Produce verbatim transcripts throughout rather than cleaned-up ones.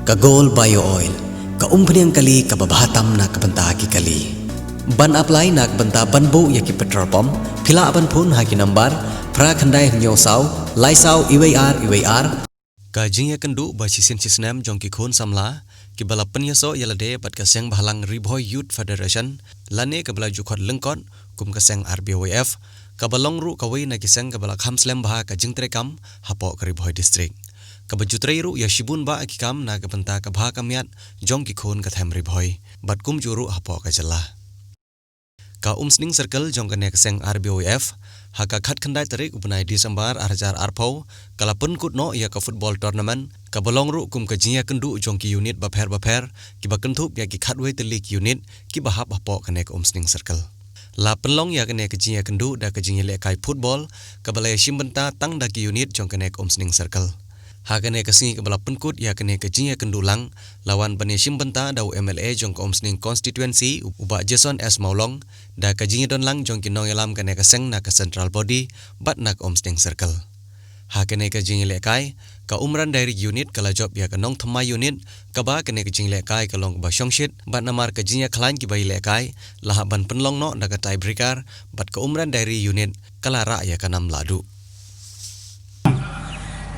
Ka Gold Bio Oil, ka umphniang kali kaba bha tam na ka bynta ki kali. Ban apply na ka bynta ban buh ïa ki petrol pump, phi lah ban phone ha ki number phra khyndai hynñiew saw, lai saw, iwei ar, iwei ar. Ka jingïakynduh ba shisien shisnem jong ki khun samla kiba la pynïasoh ïa lade bad ka Seng Bhalang Ri Bhoi Youth Federation lane kaba la ju khot lyngkot kum ka seng R B Y F, kaba long ruh kawei na ki seng kaba la kham slem bha ka jingtrei kam hapoh ka Ri Bhoi District, kaba ju trei ruh ïa shibun bah ki kam na ka bynta ka bha ka miat jong ki khun ka them Ri Bhoi bad kumjuh ruh hapoh ka jylla. Ka Umsning Circle jong kane ka seng R B Y F, ha ka khatkhyndai tarik u bnai December ar hajar arphew, ka la pynkut noh ïa ka football tournament, kaba long ruh kum ka jingïakynduh jong ki unit bapher bapher, kiba kynthup ïa ki khatwei tylli ki unit kiba hap hapoh kane ka Umsning Circle. La pynlong ïa kane ka jingïakynduh da ka jingïalehkai football, kaba la ïashim bynta tang da ki unit jong kane ka Umsning Circle. Ha kane ka sngi kaba la pynkut ïa kane ka jingïakynduh lang, la wan ban ïashim bynta da u M L A jong ka Umsning Constituency, u Bah Jason S Mawlong, da ka jingïadon lang jong ki nongïalam kane ka seng na ka Central Body bad na ka Umsning Circle. Ha kane ka jingïalehkai, ka Umran Dairy Unit ka la jop ïa ka Nongthymmai Unit, kaba kane ka jingïalehkai ka long kaba shongshit bad namar ka jingïakhlaiñ kiba ïalehkai, la hap ban pynlong noh da ka tiebreaker bad ka Umran Dairy Unit ka la rah ïa ka nam lahduh.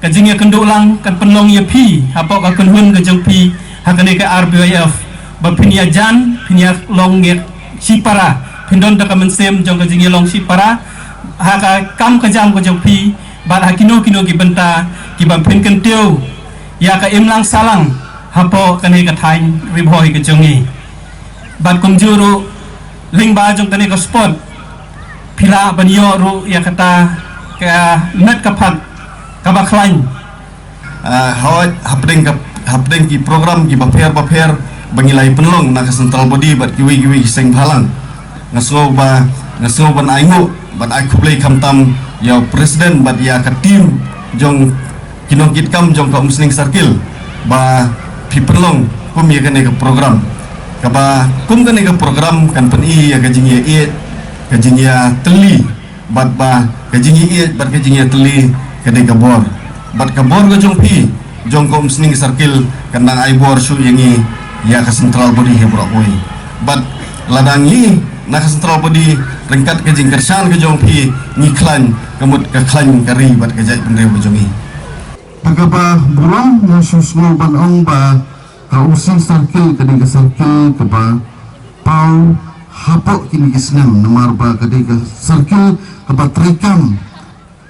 Ka jingïakynduh lang kan pynlong ïa phi hapoh ka kynhun ka jong phi ha kane ka R B Y F, ba phin ïajan, phin ïalong ïa shipara, phin don da ka mynsiem jong ka jingïalong shipara ha ka kam ka jam ka jong phi, bad ha kino kino ki bynta kiba phin kyntiew ïa ka imlang sahlang hapoh kane ka thaiñ Ri Bhoi ka jong ngi. Bad kumjuh ruh, lyngba jong kane ka sport, phi lah ban ïoh ruh ïa kata ka met ka phad kaba khlaiñ. Ah, hooid, hapdeng ka, hapdeng ki program kiba pher bapher ba ngi la ïa pynlong na ka Central Body bad kiwei kiwei ki seng bhalang, nga sngew ba, nga sngew ban ai nguh, ban ai khublei khamtam ïa u President bad ïa ka team jong ki nongkitkam jong ka Umsning Circle ba phi pynlong kum ïa kane ka program. Kaba kum kane ka program kan pyni ïa ka jingïaieit, ka jingïatylli, bad ba ka jingïaieit bad ka jingïatylli ka dei ka bor. Bad ka bor ka jong phi jong ka Umsning Circle kan dang ai bor shuh ïa ngi, ïa ka Central Body hi baroh kawei. Bad lada ngi na ka Central Body, ryngkat ka jingkyrshan ka jong phi, ngi khlaiñ, ka mut ka khlaiñ ka ri bad ka jaitbynriew ka jong ngi. Te kaba burom, nga shu sngew ban ong ba ka Umsning Circle ka dei ka circle kaba paw hapoh kine ki snem, namar ba ka dei ka circle kaba treikam.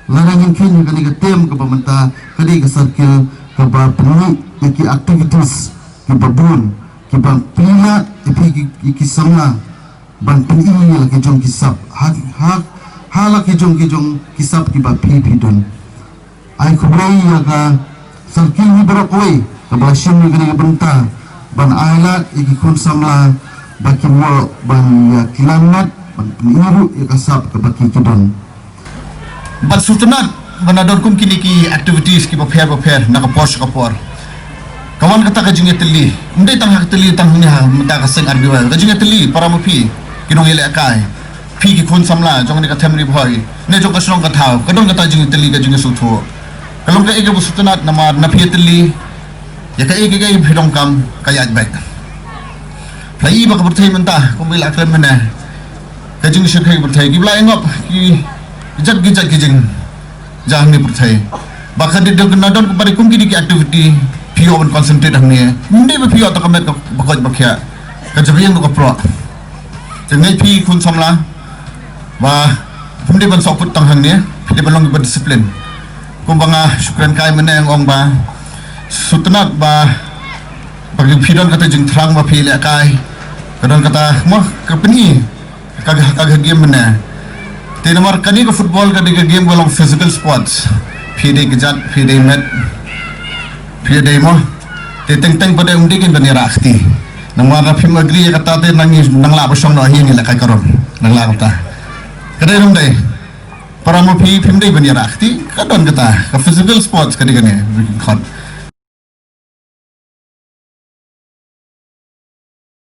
Lada ngin kheiñ ha kane ka term kaba mynta, ka dei ka circle kaba pynlong ïa ki activities kiba bun, kiba pynlong ïa phi ki, ki, ki samla ban pyni ïa la ki jong ki sap, ha, ha, ha la ki jong ki jong ki sap kiba phi phi don. Ai khublei ïa ka circle hi baroh kawei kaba la shim ïa kane ka bynta ban ai lad ïa ki khun samla ba kin ïoh ban ïa kilan mat ban pyni ruh ïa ka sap kaba ki ki don. Bad sngewtynnat ba na don kum kine ki activities kiba pher bapher na ka por sha ka por. Ka wan kata ka jingïatylli, ym dei tang ha ka tylli tang hangne ha mynta ka seng R B Y, ka jingïatylli para ma phi ki nongïalehkai, phi ki khun samla jong kane ka them Ri Bhoi ne jong ka shnong ka thaw, ka don kata jingïatylli, ka jingïasngewthuh. Ka long kaei kaba sngewtynnat namar na phi ïatylli ïa kaei kaei phi donkam ka ïaid beit. Phi la i ba ka pyrthei mynta kumba la kren mynne, ka jingshyrkhei ka pyrthei, kiba la ïa ngop ki jait ki jait ki jing ja hangne pyrthei. Ba ka dei na don ba dei kum kine ki activity phi ïoh ban concentrate hangne. Ym dei ba phi ïoh tang ka met ba koit ba khiah, ka jingïeng ruh ka proh. Te nga ai phi khun samla ba phim dei ban sngewput tang hangne, phi dei ban long kiba discipline. Kumba nga shu kren kai mynne, nga ong ba sngewtynnat ba, ba phi don kata jingthrang ba phi lehkai, ka don kata mo ka pyni ka, ka, ka game mynne. Te namar kane ka football ka dei ka game ka long physical sports. Phi dei kjat, phi dei met, phi dei mo. Te teng teng pat ym dei kin ban ïarah kti. Namar lada phim agree ïa kata te nang ngi nang lah ba shong noh hi ngi lehkai ka rom. Nang lah kata. Ka dei rum dei. Para ma phi phim dei ban ïarah kti, ka don kata ka physical sports ka dei kane. Khot.